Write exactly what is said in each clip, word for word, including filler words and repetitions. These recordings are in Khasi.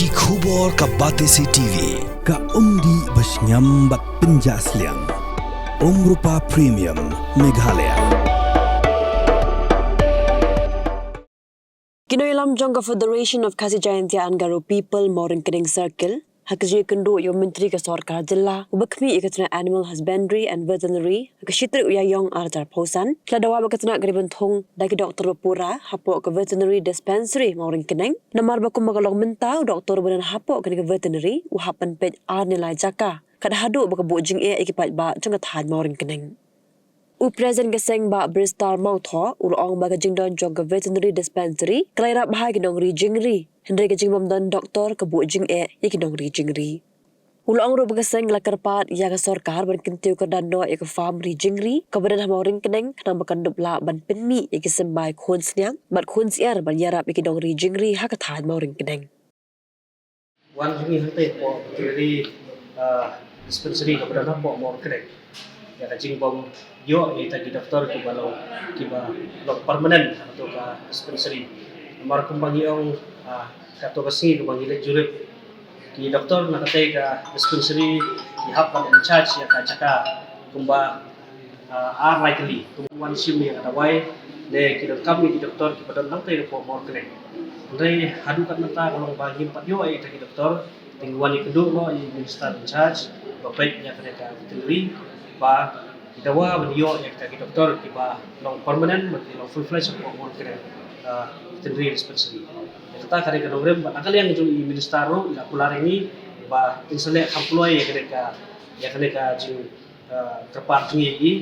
Ki khubor ka Batesi T V, ka umdih ba shngiam bad pynjah sliang. Umrupa Premium, Meghalaya. Ki nongïalam jong ka Federation of Khasi Jaintia and Garo People Mawryngkneng Circle ha ka jingïakynduh ïa u Myntri ka Sorkar Jylla uba khmih ïa ka tnat Animal Husbandry and Veterinary ha ka shi tarik u Ïaïong arhajar arphew san, ki la dawa ba ka tnat ka dei ban thung da ki doktor ba pura hapoh ka Veterinary Dispensary Mawryngkneng. Namar ba kumba ka long mynta, u doktor ba don hapoh kane ka veterinary u hap ban peit ar ne lai jaka, kat haduh ba ka buh jingeh ïa ki paidbah jong ka thaiñ Mawryngkneng. U President ka seng, Bah Bristar Mawthoh, u la ong ba ka jingdon jong ka veterinary dispensary ka la ïarap bha ïa ki nongri jingri, hynrei ka jingbym don doktor ka buh jingeh ïa ki nongri jingri. U la ong ruh ba ka seng ka la kyrpad ïa ka sorkar ban kyntiew kyrdan noh ïa ka farm ri jingri kaba don ha Mawryngkneng, khnang ba kan dup lah ban pynmih ïa ki symbai khun sniang bad khun syiar ban ïarap ïa ki nongri jingri ha ka thaiñ Mawryngkneng. Wan jong ngi hangtei hapoh veterinary, ah, dispensary kaba don hapoh Mawryngkneng ïa ka jingbym ïoh ïa kita ki doktor kiba long, kiba long permanent ha kato ka dispensary. Namar kumba ngi ong, ah, kato ka sngi kaba ngi leit jurip, ki doktor na katei ka dispensary ki hap ban in charge ïa ka jaka kumba, ah, ar lai tylli, kumba wan shim ïa ka dawai ne ki donkam ïa ki doktor kiba don hangtei hapoh Mawryngkneng. Hynrei haduh katne mynta ka long ba ngim pat ïoh ïa kita ki doktor. Te ngi wan ïakynduh noh ïa i Minister in charge ba peit ïa kane ka veterinary ba ki dawa ban ïoh ïa kita ki doktor kiba long permanent bad ki long full fledged hapoh Mawryngkneng, ah, veterinary dispensary. Ïa kata ka dei ka nongrim bad na ka liang jong i Minister ruh i la kular ïa ngi ba in sa leh kham kloi ïa kane ka, ïa kane ka jing, ah, kyrpad jong ngi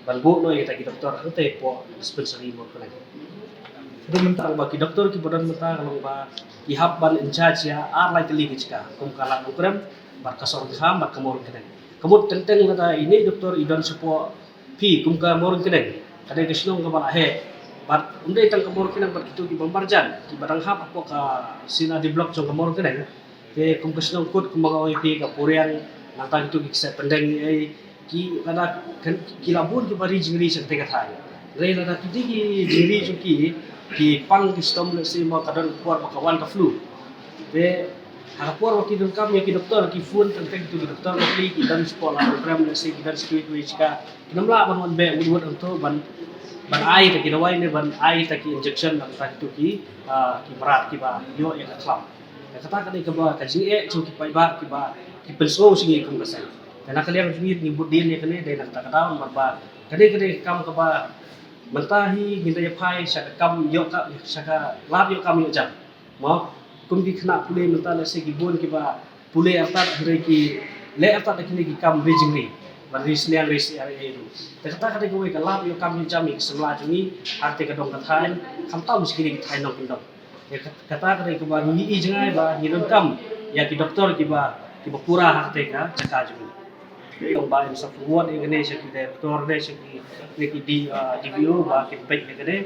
ban buh noh ïa kita ki doktor hangtei hapoh dispensary Mawryngkneng. Ka dei mynta ba ki doktor kiba don mynta ka long ba ki hap ban in charge ïa ar lai tylli ki jaka kum ka Lad Nongkrem bad ka Sohryngkham bad ka Mawryngkneng. Ka mut teng teng lada ine i doktor i don shapoh phi kum ka Mawryngkneng, ka dei ka shnong kaba la heh. Bad ym dei tang ka Mawryngkneng bad kito kiba marjan kiba dang hap hapoh ka C and RD block jong ka Mawryngkneng. Te kum ka shnong kut kumba nga ong ïa phi, ka Puriang, nangta kito ki Kseh Pyndeng, ei, ki lada kan, ki la bun kiba ri jingri sha katei ka thaiñ. Hynrei lada kiti ki jingri jong ki ki pang ki shitom, lehse mo ka don ka por ba ka wan ka flu. Te ha ka por ba ki donkam ïa ki doktor, ki phone tang tang kito ki doktor ba ki don shapoh Lad Nongkrem, lehse ki don sha kiwei kiwei jaka, kim lah ban wan beh wut wut hangto ban, ban ai ïa ki dawai ne ban ai ïa ki injection, nangta kito ki, ah, ki mrad kiba ïoh ïa ka khlam. Te kata ka dei kaba ka jingeh jong ki paidbah kiba ki pynsngew sha ngi kum ka seng. Te na ka liang jong ngi ngi bud dien ïa kane dei na kata ka daw namar ba kane ka dei ka kam kaba mynta hi ngin da ïa phai sha ka kam ïoh ka, sha ka lad ïoh kam ïoh jam. Mo, kum ki khynnah pule mynta lehse ki bun kiba pule artat hynrei ki leh artat da kine ki kam ri jingri, ban ri sniang ri sniang ri ruh. Te kata ka dei kawei ka lad ïoh kam ïoh jam ïa ki samla jong ngi ha kata ka dong ka thaiñ, khamtam sha kine ki thaiñ nongkyndong. Ïa kat-, kata ka dei kaba ngi i jngai ba ngi donkam ïa ki doktor kiba, kiba pura ha katei ka jaka jong ngi. Ong ba in sa forward ïa kane sha ki director ne sha ki, ne ki D, ah, D P O ba kin peit ïa kane.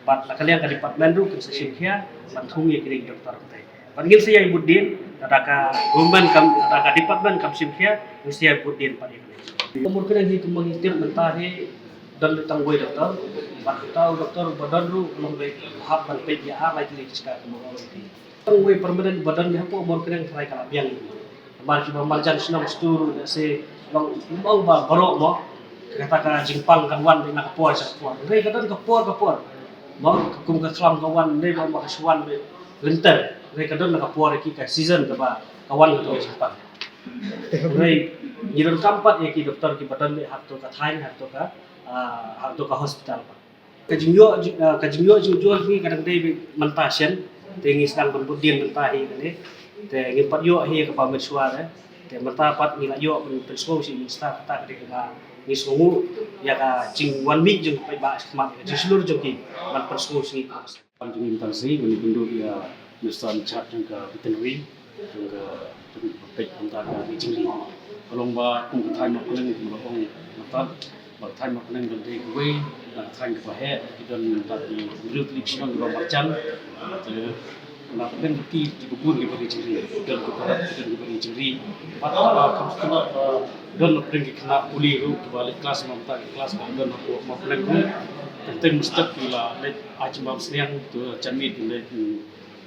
Bad na ka liang ka department ruh kin sa shim khia ban thung ïa kine ki doktor katei. Bad ngin sa ïai bud dien, lada ka government kam, lada ka department kam shim khia, ngin sa ïai bud dien pat ïa kane. Ka Mawryngkneng hi kumba ngi tip mynta hi don tang wei doktor, bad uta u doktor ba don ruh u long ba hap ban peit ïa ar lai tylli ki jaka kumba nga ong ïa phi. Tang wei permanent ba don hapoh Mawryngkneng tharai ka la biang. Namar kiba marjan shnong stur lehse long, ym ong ba baroh mo, kata ka jingpang kan wan na ka por sha ka por. Hynrei ka don ka por ka por. Mo, kum ka khlam ka wan, hynrei ba, ba ka shu wan lynter. Hynrei ka don na ka por ki ka season kaba ka wan kato ka jingpang. Hynrei ngi donkam pat ïa ki doktor kiba don ha kato ka thaiñ, ha kato ka, ah, ha kato ka hospital pat. Ka jingïoh, ah, ka jingïoh jingujor ngi ka dang dei mynta shen. Te ngi sdang ban bud dien mynta hi kane. Te ngim pat ïoh hi kaba mynshuwa re. Te mynta pat ngi la ïoh ban pynsngew sha i minister, kata ka dei kaba ngi sngewnguh ïa ka jingwan mih jong ki paidbah shakhmat, ïa ka jingshlur jong ki ban pynsngew sha ngi. Wan jong ngi mynta shi, ngi kynduh ïa minister in charge jong ka veterinary, jong ka, jong ka peit mynta ka ri jingri. Ka long ba kum ka thaiñ Mawryngkneng kum la ong mynta, ba ka thaiñ Mawryngkneng don dei kawei na ka thaiñ kaba heh, ki don mynta ki hynriew tylli ki shnong kiba marjan. Te na pdeng ki, ki babun kiba ri jingri, ki don kiba, ki don kiba ri jingri. Bad, ah, kam, kam, ah, don na pdeng ki khynnah pule ruh kiba leit klas, mynta ki klas ba don hapoh Mawryngkneng ruh. Teng teng mynstep ki la leit ai jingbam sniang, to jan miet ki leit, mm,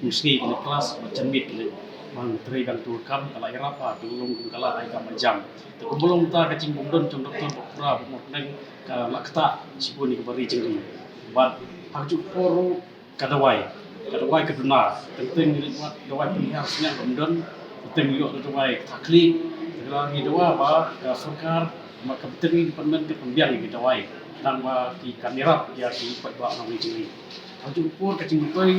Kum sngi kine klas ba jan miet kine. Ban trei katu ka kam ka la ïarap ha ka long kum ka la ai kam jam. Te kumba long ta ka jingbym don jong doktor ba pura ba mut neng ka la ktah shibun ïa ka bari jingri. Bad ha kajuh ka por ruh ka dawai, ka dawai ka duna, teng teng ngi leit wad dawai pynhiar sniang kam don, teng ngi ïoh da dawai ka thakli, ka la ngi dawa ba ka sorkar, ba ka veterinary department ka pynbiang ïa ki dawai, khnang ba ki kan ïarap ïa ki paidbah nongri jingri. Ha kajuh ka por ka jingmyntoi,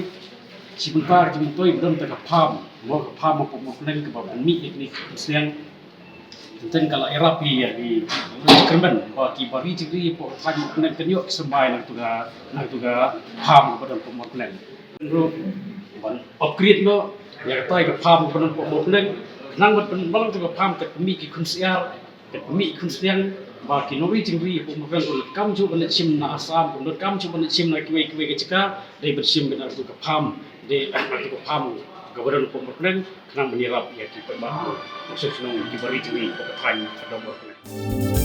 shi bynta ka jingmyntoi ba don ta ka farm, mo ka farm hapoh Mawryngkneng kaba pynmih ïa kine ki sniang. Teng teng ka la ïarap ïa ki kyrmen ba ki bari jingri hapoh ka thaiñ Mawryngkneng kan ïoh ki symbai na katu ka, na katu ka farm kaba don hapoh Mawryngkneng. Ruh ban upgrade noh ïa katai ka farm kaba don hapoh Mawryngkneng, khnang ban pynbang katu ka farm kan pynmih ki khun syiar, kan pynmih ki khun sniang, ba ki nongri jingri hapoh Mawryngkneng kan kamjuh ban leit shim na Assam, kan kamjuh ban leit shim na kiwei kiwei ki jaka, dei ban shim beit na katu ka farm, dei na katu ka farm kaba don hapoh Mawryngkneng, khnang ban ïarap ïa ki paidbah, ki shnong, ki bari jingri hapoh ka thaiñ ka dong Mawryngkneng.